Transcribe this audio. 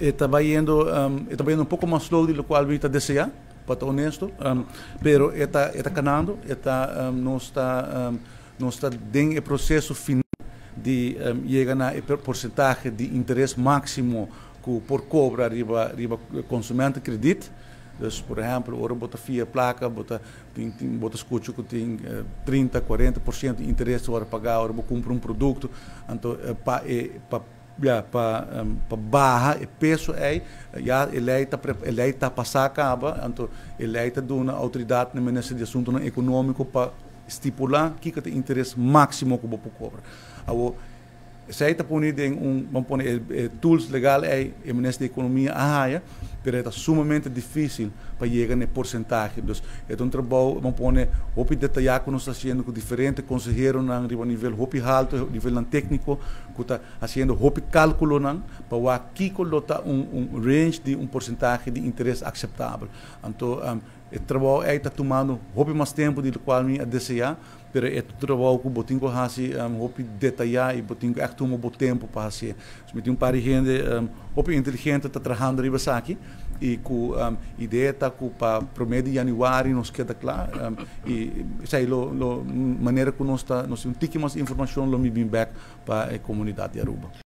E ta bayendo un poco mas slow di loke mi ta desea, pa ta honesto, pero e ta canando, nos ta den e proceso final di yega na e porcentahe di interes maximo cu por cobra riba consumentenkrediet. Dus, por ehempel, ora bo ta fia placa, bo ta scucha cu tin 30, 40% di interes ora paga, ora bo cumpra un producto. Anto, pa ja, pa baha e peso ey, ja, e ley ta pasa caba, anto e ley ta duna autoridad na Minister di Asunto Economico pa stipula kico ta interes maximo cu bo por cobra. Awo, esey ta pone un, ban pone e tools legal ey, e Minister di Economia a haya, pero ta sumamente dificil pa yega na porcentahe. Dus e un trabou, ban pone, hopi detaya cu nos ta haciendo cu diferente conseheronan riba nivel hopi halto, nivel nan tecnico, cu ta haciendo hopi calculonan pa wak kico lo ta un range di un porcentahe di interes aceptabel. Anto, e trabou ey ta tumando hopi mas tempo di loke mi a desea, pero e trabou cu bo tin cu haci hopi detaya y bo tin cu echt tuma bo tempo pa haci. So, mi tin un par di hende hopi inteligente ta trahando riba esaki y cu idea ta cu pa prome di januari nos keda cla y esey lo manera cu nos ta nos un tiki mas informacion, lo mi bin back pa e comunidad di Aruba.